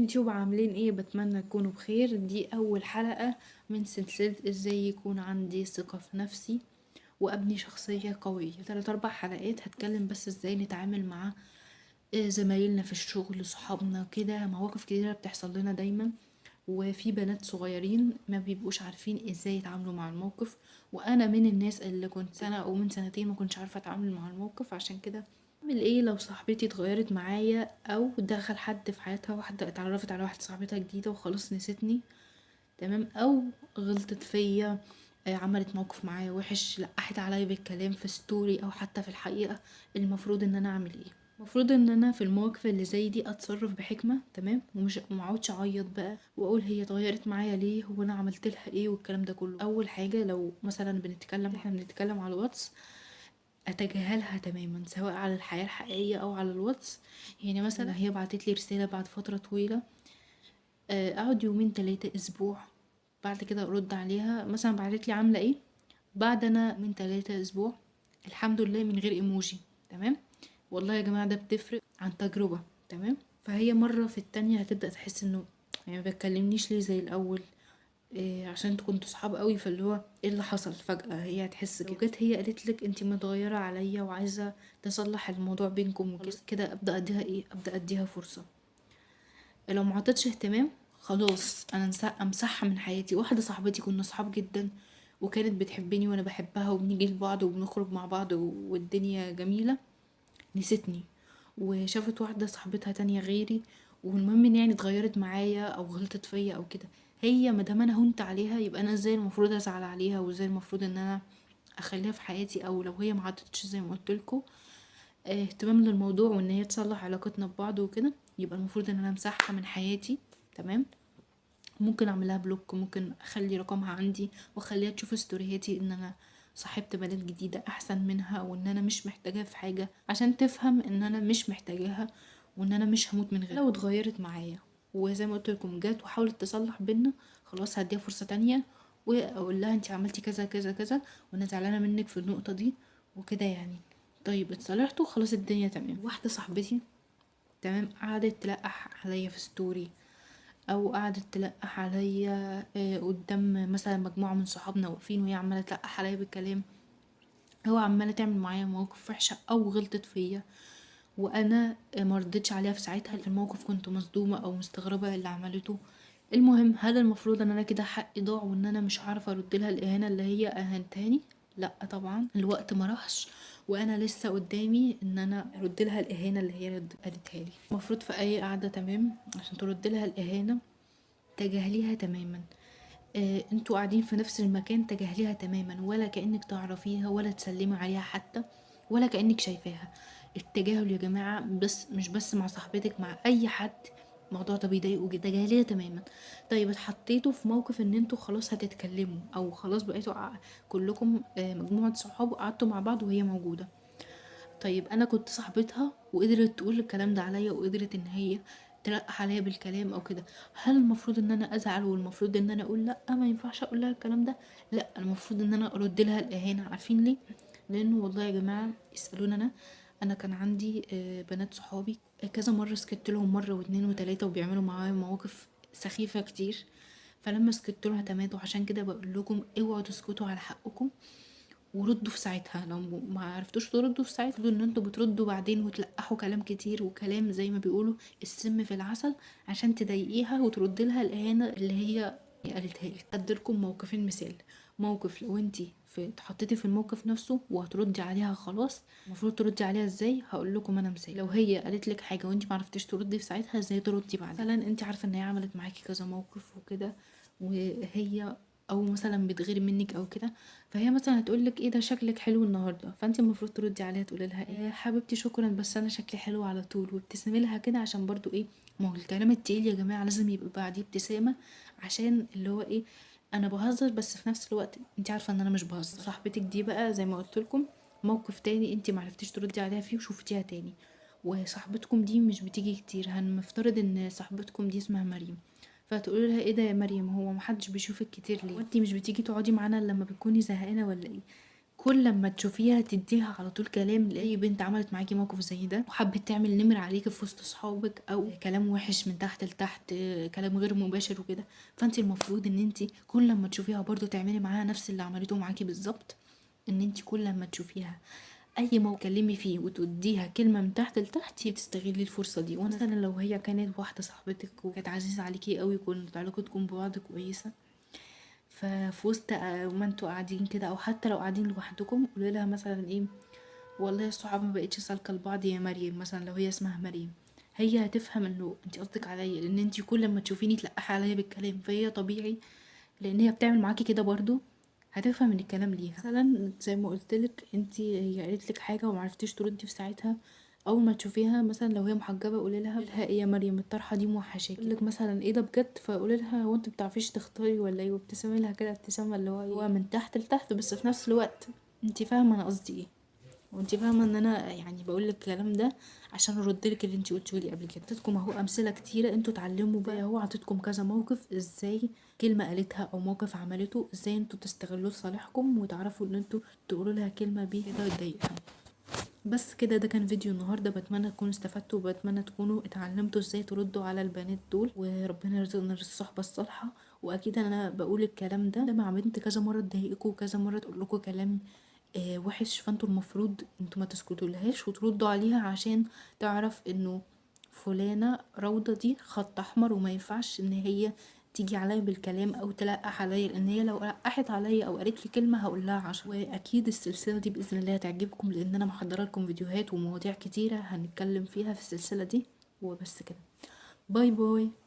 يوتيوب، عاملين ايه؟ بتمنى تكونوا بخير. دي اول حلقة من سلسلة ازاي يكون عندي ثقة في نفسي وابني شخصية قوية. 3-4 حلقات هتكلم بس ازاي نتعامل مع زمايلنا في الشغل، صحابنا كده، مواقف كتيرة بتحصل لنا دايما، وفي بنات صغيرين ما بيبقوش عارفين ازاي يتعاملوا مع الموقف. وانا من الناس اللي كنت سنة او من سنتين ما كنتش عارفة اتعامل مع الموقف. عشان كده اعمل ايه لو صاحبتي اتغيرت معايا او دخل حد في حياتها، واحدة اتعرفت على واحدة صاحبتها جديدة وخلاص نسيتني، تمام، او غلطت فيا، عملت موقف معايا وحش، لقحت عليا بالكلام في story او حتى في الحقيقة، المفروض ان انا اعمل ايه؟ المفروض ان انا في المواقف اللي زي دي اتصرف بحكمة، تمام، وما اقعدش اعيط بقى واقول هي اتغيرت معايا ليه، هو انا عملت لها ايه، والكلام ده كله. اول حاجة لو مثلا احنا بنتكلم على الواتس، اتجاهلها تماما سواء على الحياة الحقيقية او على الواتس. مثلا هي بعتت لي رسالة بعد فترة طويلة، اقعد يومين 3 اسبوع بعد كده ارد عليها. مثلا بعتت لي عاملة ايه بعد انا من 3 اسبوع، الحمد لله من غير ايموجي، تمام. والله يا جماعة ده بتفرق عن تجربة، تمام. فهي مرة في التانية هتبدأ تحس انه ما بتكلمنيش ليه زي الاول، عشان انتوا كنتوا صحاب قوي، فاللي هو ايه اللي حصل فجأة. هي هتحس كده. لو جت هي قالت لك انتي متغيرة عليا وعايزة تصلح الموضوع بينكم وكده، خلاص كده ابدأ اديها ايه، ابدأ اديها فرصة. لو ما عطتش اهتمام خلاص انا امسحها من حياتي. واحدة صاحبتي كنا صحاب جدا وكانت بتحبني وانا بحبها وبنيجي لبعض وبنخرج مع بعض والدنيا جميلة، نسيتني وشافت واحدة صاحبتها تانية غيري، والمهم ان اتغيرت معايا او غلطت فيا او كده. هي ما دام انا هنت عليها يبقى انا ازاي المفروض ازعل عليها، وازاي المفروض ان انا اخليها في حياتي، او لو هي ما عطتش زي ما قلت لكم اهتمام للموضوع وان هي تصلح علاقتنا ببعض وكده، يبقى المفروض ان انا امسحها من حياتي، تمام. ممكن اعملها block، ممكن اخلي رقمها عندي واخليها تشوف ستورياتي ان انا صاحبت بنات جديدة احسن منها وان انا مش محتاجاها في حاجة، عشان تفهم ان انا مش محتاجاها وان انا مش هموت من غيرها. لو اتغيرت معايا وزي ما قلت لكم جت وحاولت تصلح بينا، خلاص هديها فرصة تانية واقول لها انتي عملتي كذا كذا كذا وانا زعلانة منك في النقطة دي وكده. طيب اتصالحتوا خلاص الدنيا تمام. واحدة صاحبتي تمام قعدت تلقح عليا في story، او قعدت تلقح عليا، قدام مثلا مجموعة من صحابنا واقفين وهي عمالة تلقح عليا بالكلام، هو عمالة تعمل معايا مواقف وحشة او غلطت فيا وانا ما ردتش عليها في ساعتها، في الموقف كنت مصدومة او مستغربة اللي عملته. المهم هل المفروض ان انا كده حقي ضاع وان انا مش عارفة ارد لها الاهانة اللي هي اهانتهاني؟ لا طبعا، الوقت ما راحش وانا لسه قدامي ان انا ارد لها الاهانة اللي هي قالتها لي. المفروض في اي قعدة تمام عشان ترد لها الاهانة تجاهليها تماما، انتوا قاعدين في نفس المكان تجاهليها تماما، ولا كأنك تعرفيها ولا تسلمي عليها حتى ولا كأنك شايفاها. التجاهل يا جماعة بس مش بس مع صاحبتك، مع اي حد الموضوع ده بيضايقه جدا، تجاهليها تماما. طيب اتحطيتوا في موقف ان انتوا خلاص هتتكلموا او خلاص بقيتوا كلكم، مجموعة صحاب وقعدتوا مع بعض وهي موجودة، طيب انا كنت صاحبتها وقدرت تقول الكلام ده عليا وقدرت ان هي تلقح عليا بالكلام او كده، هل المفروض ان انا ازعل والمفروض ان انا اقول لا ما ينفعش اقول لها الكلام ده؟ لا، المفروض ان انا ارد لها الاهانه. عارفين ليه؟ لانه والله يا جماعه اسالوني انا كان عندي، بنات صحابي كذا مره سكت لهم مره واتنين وتلاته وبيعملوا معايا مواقف سخيفه كتير، فلما سكت لهم تمادوا. عشان كده بقول لكم اوعوا تسكتوا على حقكم وردوا في ساعتها. لو ما عرفتوش تردوا في ساعتها المفروض ان انتوا بتردوا بعدين وتلقحوا كلام كتير وكلام زي ما بيقولوا السم في العسل عشان تضايقيها وترد لها الاهانه اللي هي قالتها لك. اديلكم موقفين مثال، موقف لو انتي اتحطيتي في الموقف نفسه وهتردي عليها خلاص المفروض تردي عليها ازاي، هقول لكم انا مثال. لو هي قالت لك حاجه وانتي ما عرفتيش تردي في ساعتها ازاي تردي بعدين. مثلا انتي عارفه ان هي عملت معاكي كذا موقف وكده وهي او مثلا بتغير منك او كده، فهي مثلا هتقول لك ايه ده شكلك حلو النهارده، فانت المفروض تردي عليها تقولي لها ايه حبيبتي شكرا بس انا شكلي حلو على طول، وابتسمي لها كده عشان برضو ايه، ما هو الكلام التقيل يا جماعه لازم يبقى بعديه ابتسامه عشان اللي هو ايه انا بهزر بس في نفس الوقت انت عارفه ان انا مش بهزر. صاحبتك دي بقى زي ما قلت لكم موقف تاني انت ما عرفتيش تردي عليها فيه وشوفتيها تاني، وصاحبتكم دي مش بتيجي كتير، هنفترض ان صاحبتكم دي اسمها مريم، فتقولي لها ايه ده يا مريم هو محدش بيشوفك كتير ليه، وانتي مش بتيجي تقعدي معانا لما بتكوني زهقانه ولا ايه؟ كل لما تشوفيها تديها على طول كلام. لاي بنت عملت معاكي موقف زي ده وحبت تعمل نمر عليكي في وسط صحابك او كلام وحش من تحت لتحت، كلام غير مباشر وكده، فانت المفروض ان انت كل لما تشوفيها برضو تعملي معاها نفس اللي عملته معاكي بالظبط. ان انت كل لما تشوفيها اي موقف تكلمي فيه وتديها كلمة من تحت لتحت، هي تستغلي الفرصة دي. ومثلا لو هي كانت واحدة صاحبتك وكانت عزيزه عليكي قوي وكانت علاقتكم ببعض كويسة، ففي وسط ما انتوا قاعدين كده او حتى لو قاعدين لوحدكم قولي لها مثلا ايه، والله الصحاب ما بقتش سالكة لبعض يا مريم، مثلا لو هي اسمها مريم، هي هتفهم انه انت قصدك عليا، لان انت كل ما تشوفيني تلقحي عليا بالكلام، فهي طبيعي لان هي بتعمل معاكي كده برضو هتفهم ان الكلام ليها. مثلا زي ما قلتلك انت هي قالت لك حاجة ومعرفتيش تردي في ساعتها، اول ما تشوفيها مثلا لو هي محجبة قولي لها ايه يا مريم الطرحة دي موحشاكي، تقول لك مثلا ايه ده بجد، فقولي لها هو انت بتعرفيش تختاري ولا ايه، وابتسمي لها كده ابتسامة اللي هو من تحت لتحت، بس في نفس الوقت انت فاهمه انا قصدي ايه، وانت فاهمه ان انا يعني بقول لك الكلام ده عشان ارد لك اللي انت قلتيه لي قبل كده. عطيتكم اهو امثلة كتيرة انتوا اتعلموا بقى، اهو عطيتكم كذا موقف ازاي كلمة قالتها او موقف عملته ازاي انتوا تستغلوه لصالحكم وتعرفوا ان انتوا تقولوا لها كلمة بيه كده تضايقها. بس كده ده كان فيديو النهارده، بتمنى تكونوا استفدتوا وبتمنى تكونوا اتعلمتوا ازاي تردوا على البنات دول، وربنا يرزقنا الصحبة الصالحة. واكيد انا بقول الكلام ده مع بنت كذا مرة تضايقكم وكذا مرة تقول لكم كلام وحش، فانتوا المفروض انتوا ما تسكتولهاش وتردوا عليها عشان تعرف انه فلانه روضة دي خط احمر وما ينفعش ان هي تيجي عليا بالكلام او تلقح عليا، لان هي لو لقحت عليا او قالت لي كلمة هقول لها 10. واكيد السلسلة دي باذن الله هتعجبكم، لان انا محضرة لكم فيديوهات ومواضيع كتيرة هنتكلم فيها في السلسلة دي. وبس كده، bye bye.